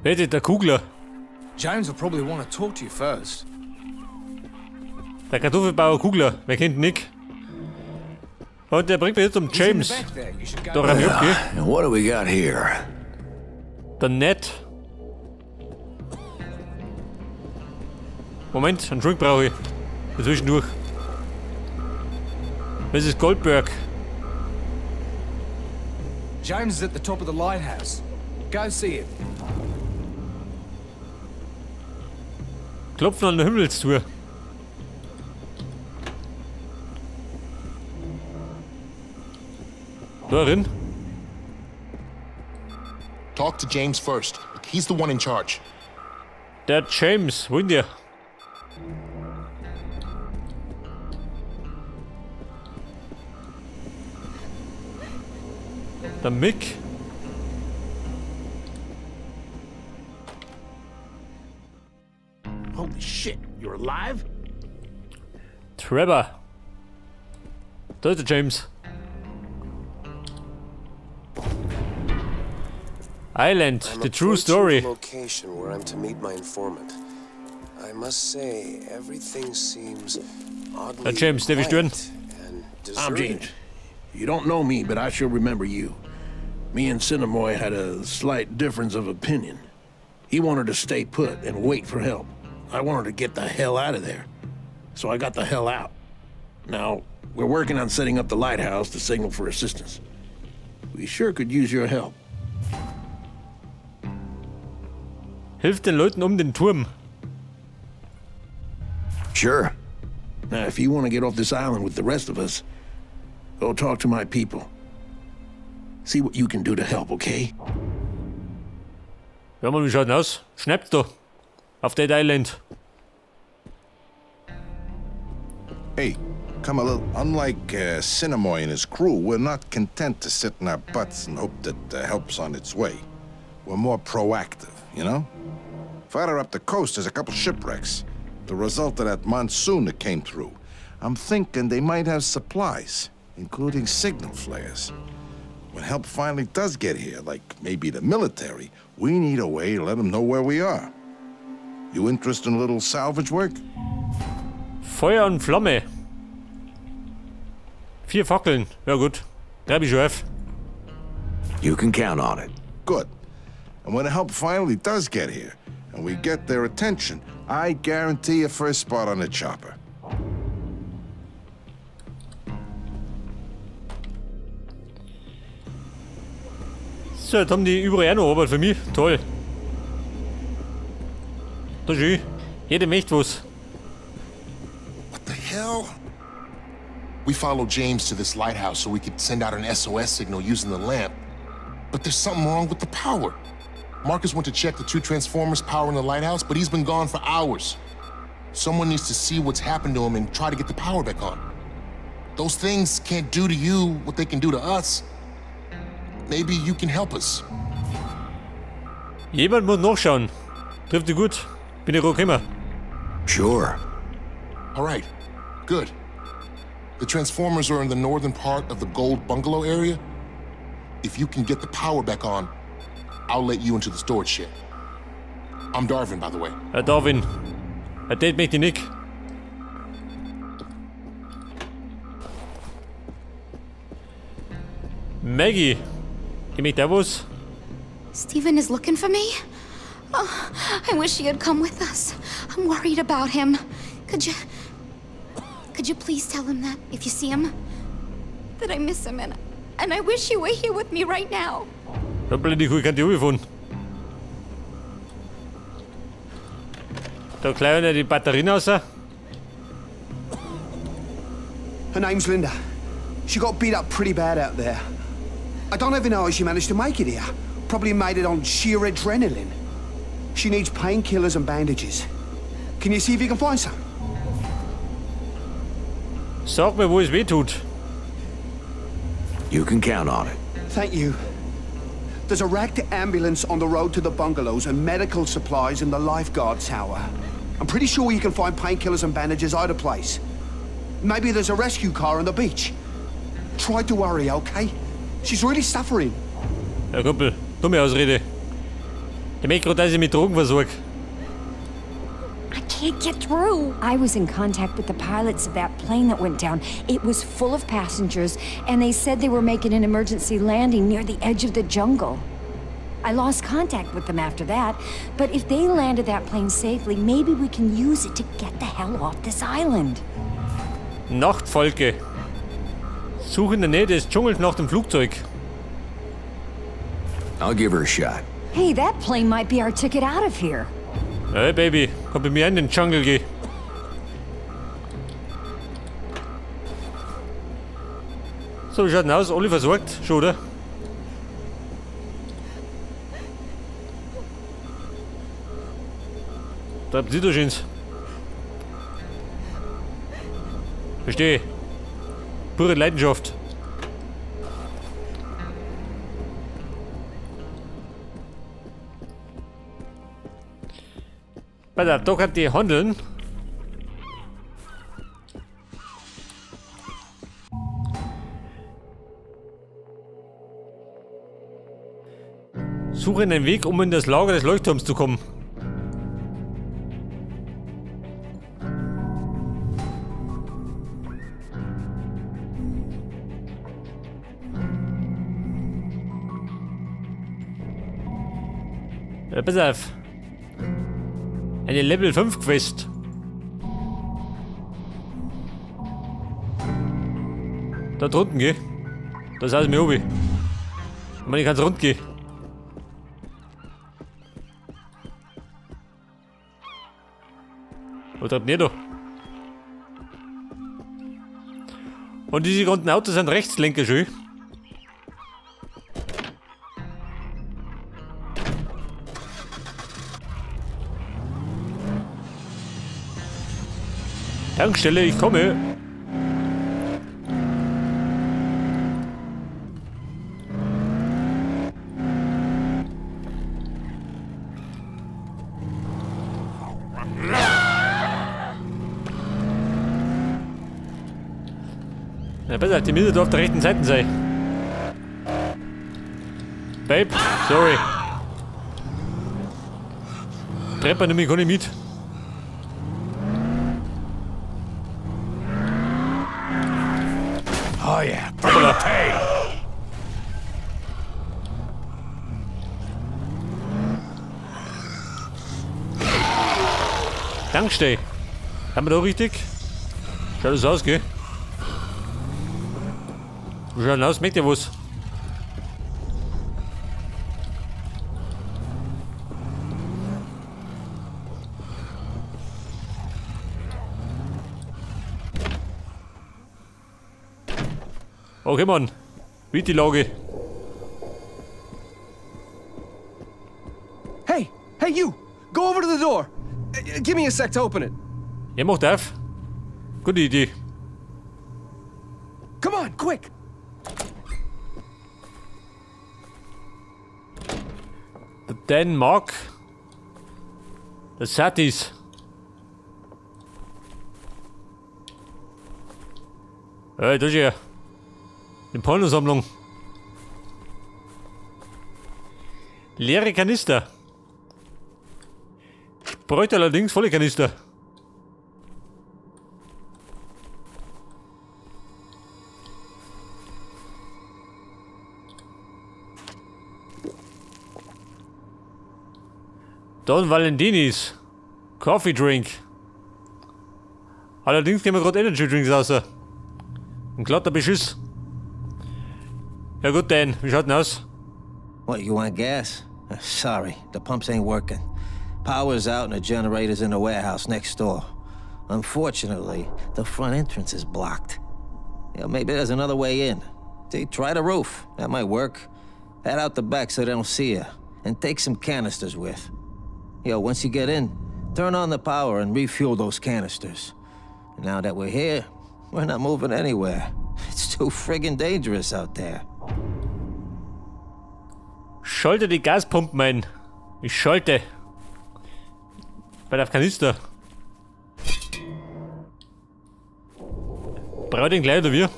Wer ist der Kugler? James will probably want to talk to you first. Der Kartoffelbauer Kugler, wer kennt Nick? Und der bringt mich jetzt um James. Da rein, okay. What do we got here? Der Ned. Moment, einen Drink brauche ich. Dazwischendurch. Das ist Goldberg. James is at the top of the lighthouse. Go see him. Klopfen an der Himmelstour. Darin. Talk to James first. He's the one in charge. Der James, wo ist der? Der Mick. Holy shit, you're alive? Trevor. Da ist der James. Island, I'm the true approaching story. The location where I'm to meet my informant. I must say, everything seems oddly Der James, der wir stören. quiet and I'm deserted. James. You don't know me, but I sure remember you. Me and Sinamoi had a slight difference of opinion. He wanted to stay put and wait for help. I wanted to get the hell out of there. So I got the hell out. Now, we're working on setting up the lighthouse to signal for assistance. We sure could use your help. Hilft den Leuten um den Turm. Sure. Now, if you want to get off this island with the rest of us, go talk to my people. See what you can do to help, okay? Ja, Mann, wie schaut denn aus? Schnappt da. Auf Dead Island. Hey, come a little. Unlike Sinamoi and his crew, we're not content to sit in our butts and hope that help's on its way. We're more proactive, you know? Farther up the coast, there's a couple shipwrecks. The result of that monsoon that came through. I'm thinking they might have supplies, including signal flares. When help finally does get here, like maybe the military, we need a way to let them know where we are. You interested in a little salvage work? Feuer und Flamme. 4 Fackeln. Ja gut. Greib ich schon auf. You can count on it. Good. And when the help finally does get here, and we get their attention, I guarantee a first spot on the chopper. So, jetzt haben die überall auch noch Arbeit für mich. Toll. Das ist schön. Jeder möchte was. What the hell? We followed James to this lighthouse so we could send out an SOS signal using the lamp. But there's something wrong with the power. Marcus went to check the 2 transformers powering the lighthouse, but he's been gone for hours. Someone needs to see what's happened to him and try to get the power back on. Those things can't do to you what they can do to us. Maybe you can help us. Jemand muss nachschauen. Trifft dich gut. Bin ich auch immer. Sure. All right. Good. The transformers are in the northern part of the Gold Bungalow area. If you can get the power back on, I'll let you into the storage shed. I'm Darvin, by the way. Herr Darwin. Herr Date möchte ich nicht. Maggie. Ich möchte auch was. Stephen is looking for me? Oh, I wish he had come with us. I'm worried about him. Could you please tell him that if you see him? That I miss him and I wish he were here with me right now. Da blende ich kann die gefunden. Da gleich die Batterien raus. Her name's Linda. She got beat up pretty bad out there. I don't even know how she managed to make it here. Probably made it on sheer adrenaline. She needs painkillers and bandages. Can you see if you can find some? Sag mir, wo es weh tut. You can count on it. Thank you. There's a wrecked ambulance on the road to the bungalows and medical supplies in the lifeguard tower. I'm pretty sure you can find painkillers and bandages either place. Maybe there's a rescue car on the beach. Try to worry, okay? She's really suffering. Ja, Kumpel, dumme Ausrede. Ich merke gerade, dass ich mit Drogen versorge. I can't get through. I was in contact with the pilots of that plane that went down. It was full of passengers, and they said they were making an emergency landing near the edge of the jungle. I lost contact with them after that, but if they landed that plane safely, maybe we can use it to get the hell off this island. Nachtfalke. Suche in der Nähe des Dschungels nach dem Flugzeug. I'll give her a shot. Hey, that plane might be our ticket out of here. Hey Baby, komm bei mir in den Dschungel geh. So, wie schaut denn aus? Alle versorgt? Schon, oder? Da habt ihr doch schön. Verstehe. Pure Leidenschaft. Pass auf, da kann die handeln. Suche einen Weg, um in das Lager des Leuchtturms zu kommen. Ja, pass auf. Eine Level 5 Quest. Da drunten, geh. Das ist mir oben. Ich meine, ich kann's rund gehen. Was treibt ihr da? Und diese ganzen Autos sind Rechtslenker schön. Tankstelle, ich komme. Ja, besser, die Mitte auf der rechten Seite sei. Babe, sorry. Trepper nehme ich gar nicht mit. Oh yeah, bring the pain. Tankstelle. Haben wir da richtig? Schaut das aus, gell? Wie schaut denn aus? Merkt ihr was? Okay, Mann. Wie die Lage? Hey! Hey, you! Go over to the door! Give me a sec to open it. Ja, macht auf. Gute Idee. Come on, quick! The Denmark. The Satis. Hey, das ist ja. Die Pornosammlung. Leere Kanister. Ich bräuchte allerdings volle Kanister. Don Valentinis. Coffee Drink. Allerdings nehmen wir gerade Energy Drinks raus. Ein glatter Beschiss. Ja gut, Dan, wie schaut denn aus? What, you want gas? Sorry, the pumps ain't working. Power's out and the generator's in the warehouse next door. Unfortunately, the front entrance is blocked. You know, maybe there's another way in. See, try the roof. That might work. Head out the back so they don't see you. And take some canisters with. Yo, once you get in, turn on the power and refuel those canisters. And now that we're here, we're not moving anywhere. It's too friggin' dangerous out there. Schalte die Gaspumpen ein. Ich schalte. Bei der Kanister. Brauch den gleich oder wir?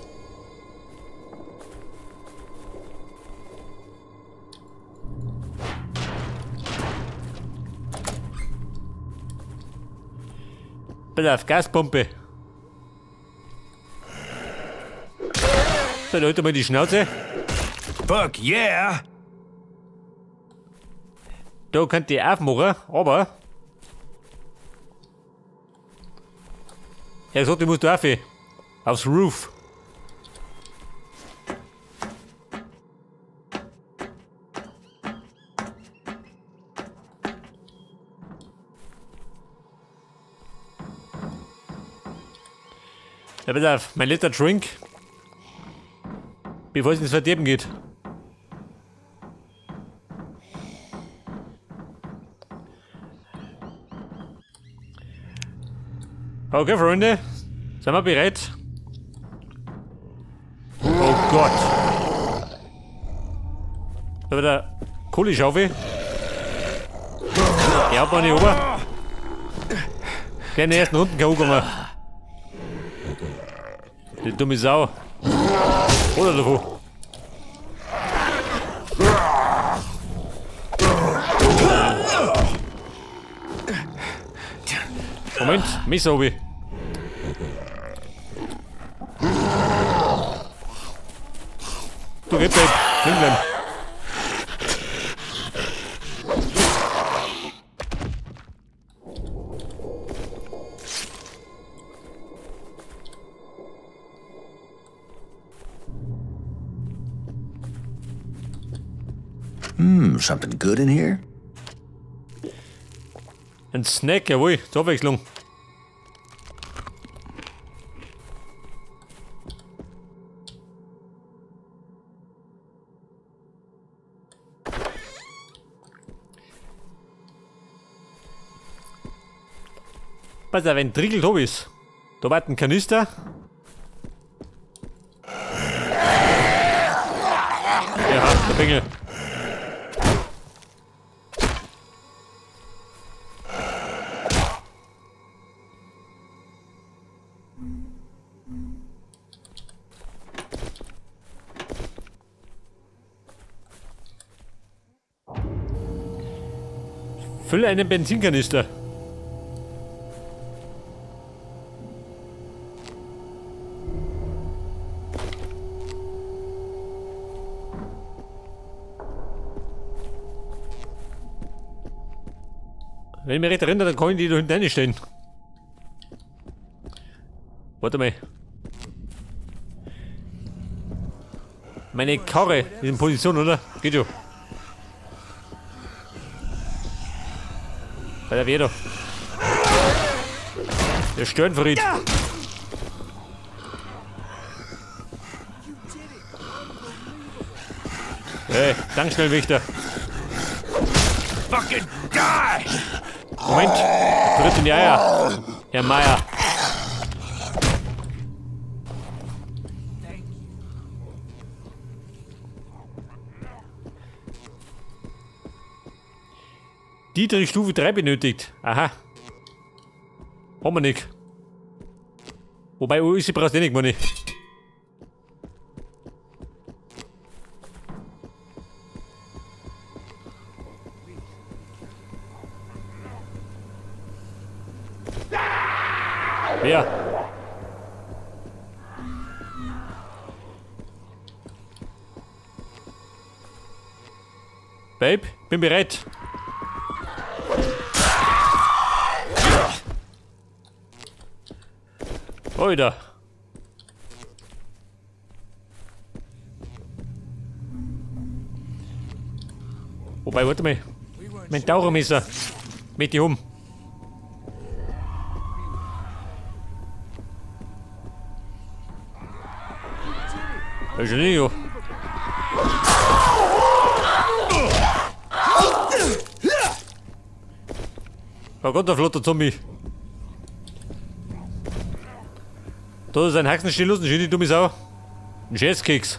Bitte auf Gaspumpe. So, Leute, mal die Schnauze. Fuck yeah! Da könnt ihr aufmachen, aber. Er sagt, ich muss da auf. Aufs Roof. Ja, bitte auf, mein letzter Drink. Bevor es ins Verderben geht. Okay, Freunde. Sind wir bereit? Oh Gott. Da wieder Kohleschaufel. Ja, hat man nicht oben. Kleine ersten Runden kann angegangen. Die dumme Sau. Oder davon. Moment, Messer hab ich. Du geh bleib, drin bleiben. Something good in here? Ein Snack, jawohl, zur Abwechslung. Pass auf, ein Drittel hab ich's. Da war ein Kanister. Ja, der Bengel. Fülle einen Benzinkanister. Wenn ich mich recht erinnere, dann kann ich die da hinten reinstellen. Warte mal. Meine Karre ist in Position, oder? Geht schon. Bei der Wehr da. Der Störenfried. Hey, Tankstellenwächter. Fucking die! Moment, tritt in die Eier. Herr Meier. Dietrich Stufe 3 benötigt. Aha. Haben wir nicht. Wobei, oh, sie brauchst eh nicht, meine ich. Wer? Babe, bin bereit. Oida. Wobei, warte mal. Mein Tauchermesser. Mit die um. Ist nicht, ja. Oh Gott, der flotter Zombie. Da ist ein Haxenstiel los, ein schöne dumme Sau. Ein Scherzkeks.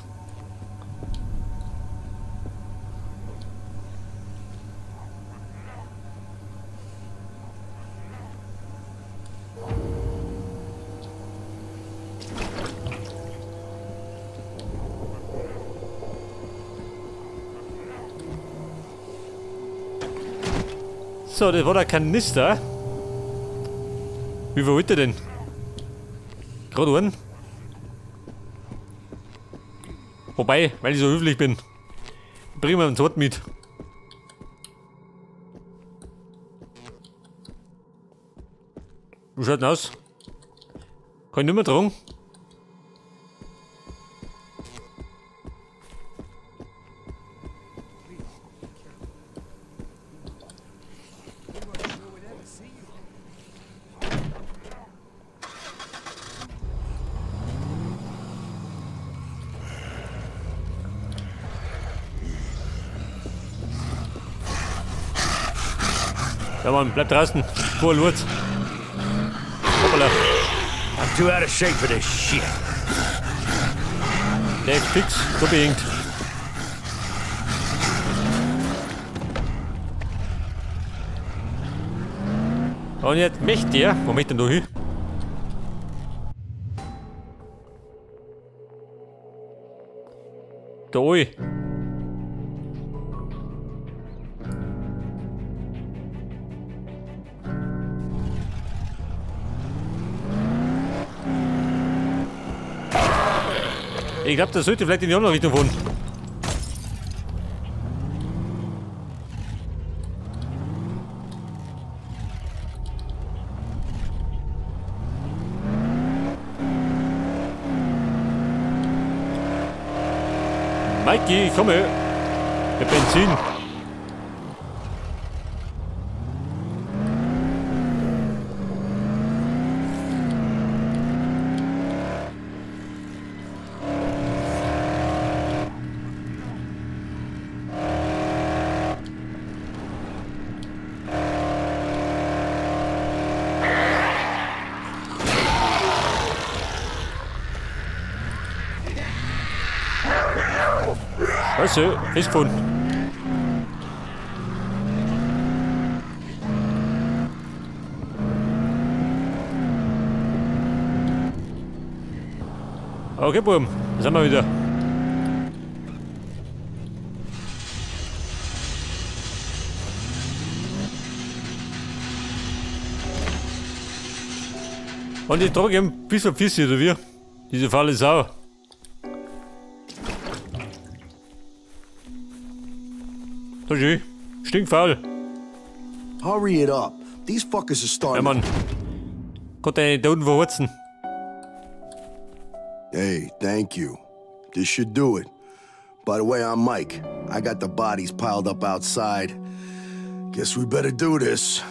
So, das war der Kanister. Wie viel wollt ihr denn? Gerade einen? Wobei, weil ich so höflich bin, bringen wir einen zweiten mit. Wie schaut denn aus? Kann ich nicht mehr tragen? Ja Mann, bleib draußen. Poor Lurz. Hoppala. I'm too out of shape for this shit. Der ist fix, so behängt. Und jetzt möchte der. Wo möchte denn da hin? Da oi. Ich glaube, das sollte vielleicht in die andere Richtung fahren. Mikey, ich komme. Mit Benzin. Scheiße, festgefunden. Okay, Buben, da sind wir wieder. Und ich trage ein bisschen Pisse, oder wie? Diese faule Sau. So schön. Stinkfaul. Hurry it up. These fuckers are starting. Ja, Mann. Gott, deine Toten verhurzen. Hey, thank you. This should do it. By the way, I'm Mike. I got the bodies piled up outside. Guess we better do this.